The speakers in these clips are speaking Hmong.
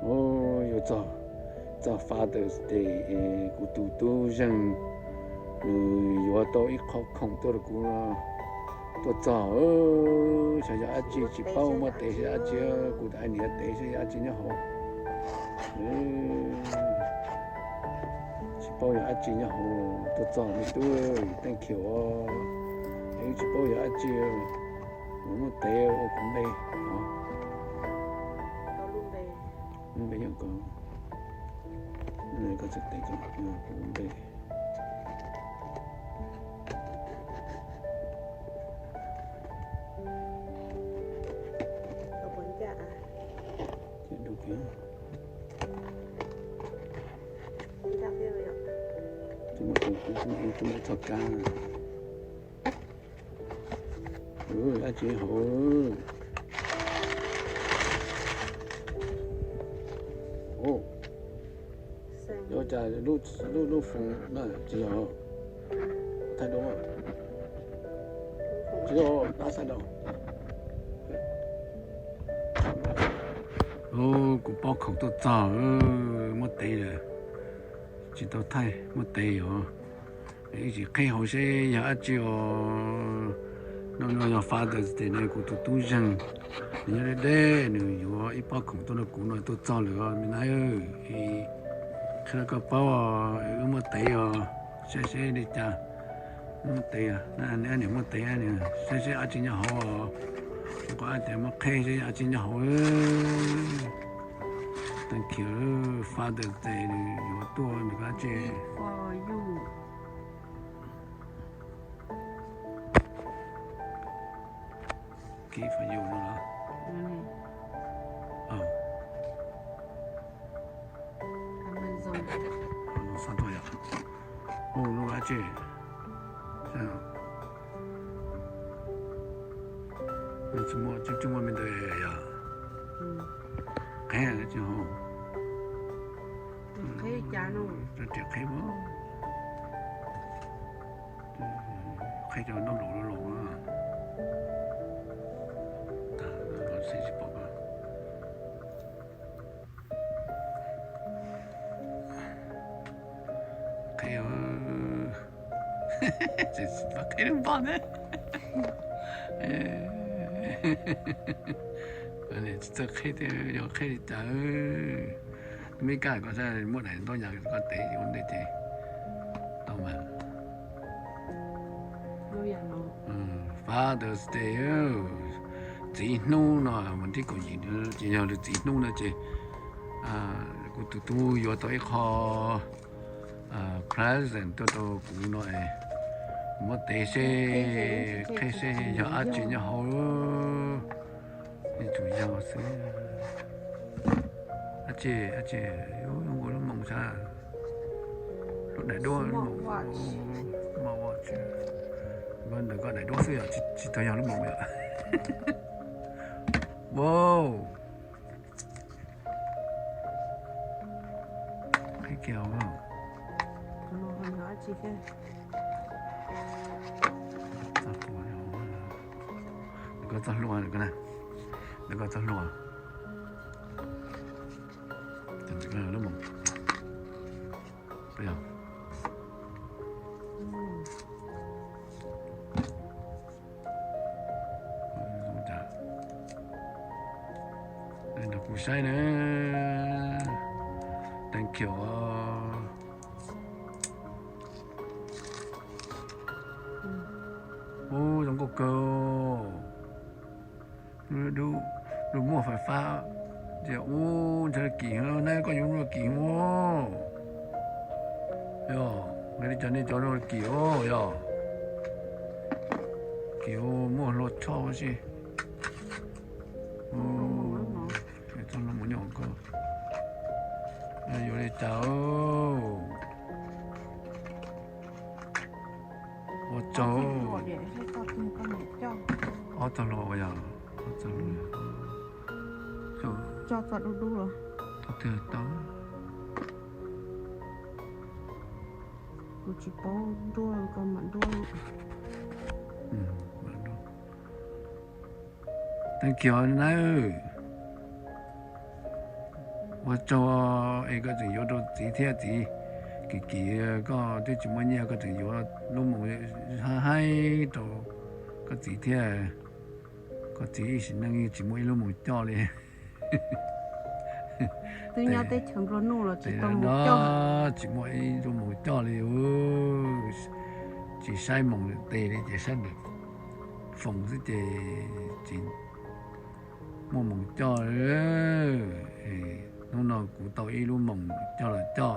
Yuav txog, txog Father's Day es kuv tus tub Zeeg nws yuav tau ib qho khoom tuaj rau kuv no. Tuaj txog, xyov yog dab tsi, tsis paub muab tev saib dab tsi, kuv tais niam tev saib yog dab tsi nyob hauv. Tsis paub yog dab tsi nyob hauv. Tuaj txog me tub, thank you, es wb tsis paub yog dab tsi, kuv muab tev ua kuv npe. Lub npe yog ko, koj txhais tes ko, kuv npe. Tsis muaj txoj kab. Dab tsi hauv? Ua cas lub, lub foom na tsis yog, thaij duab, tsis yog, tab thaij duab. Kuv pob khoom tuaj txog, muab tev lawm, tsis tau thaij, muab tev os. Ib tsis qheb hauv seb yog dab tsi os. No, no yog Father's Day no, kuv tus tub Zeeg, nws nyob deb deb, nws yuav ib pob khoom tuaj rau kuv no, tuaj txog lawm os me nab. Qhia rau koj paub, wb muab tev os, saib seb li cas. Muab tev, niam muab tev, saib seb dab tsi nyob hauv os. Kuv tias muab qheb seb dab tsi nyob hauv. Thank you, Father's Day nws yuav tuaj nws dab tsi. Gift for you no los? Xav tuaj yom. Ua lub dab tsi? Tsis muaj, tsis muaj me ntawd yom. Qheb tsis hau. Qheb cas no? Riam qheb mas. Qheb cov noj laus laus na. Tsis pom. Qheb, qheb lub npog na. Tsis txawj qheb thiab, yog qheb li cas. Meb kaj koj muab daim ntaub yas koj tev ua ntej ces tau mas. Father's Day, txiv hnub no, vas thib kaum yim ces yog lub txiv hnub no ces kuv tus tub yuav tau ib qho present tuaj rau kuv no es muab tev seb, qheb seb yog dab tsi nyob hauv. Yeej tsuas yog xwb. Dab tsi, dab tsi, yuav nkaus lub moos sab, lub daim duab, smartwatch. Ntawm koj daim duab xwb yom, tsis tau yog lub moos yom. Wow. Qheb kiag. Ntawm koj txoj hlua, ntawm koj txoj hlua. Lub moos. Nrog kuv saib na. Thank you. Ub, zoo nkauj kawg. Lub muaj fais fab, ces ub, ntshe kim heev, neb koj yuav muaj kim heev. Yog nqe li cas nej cov no kim os, yog kim muaj hlua tshoj si. Txoj hlua mus nyob koj, yuav li cas? Ua tsaug. Ob txoj hlua uas yog, ob txoj hlua yog, txoj dub dub los, tau twg tau. Kuv tsis paub nruab, koj mam nruab. Thank you nawb. Ua tsaug es koj tseem yuav rau txiv thiab txiv. Kim kim koj twb tsis muaj nyiaj koj tseem yuav lub moos haib haib rau koj txiv thiab. Koj txiv ib sim neej yeej tsis muaj ib lub moos coj li. Twb nyob teb chaws nplua nuj los tsis tau moos coj. Tsis muaj ib lub moos coj li. Tsis saib moos tes li ces saib ntawm foos xwb ces tsis muaj moos coj. Hnub no kuv tau ib lub moos coj los coj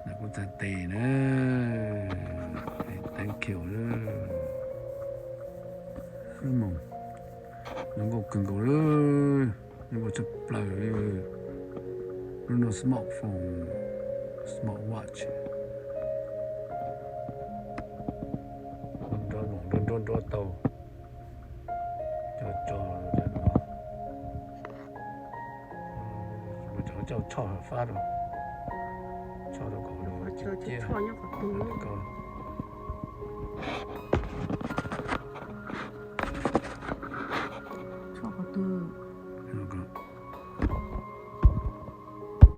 ntawm kuv txhais tes na. Thank you. Lub moos zoo nkauj kawg nkaus li, zoo nkauj tshaj plaws li. Lub no smartphone, smart watch. Nrov nrov nrov nrov tau. Coj tso, coj tshoj fab rau, tshoj rau kom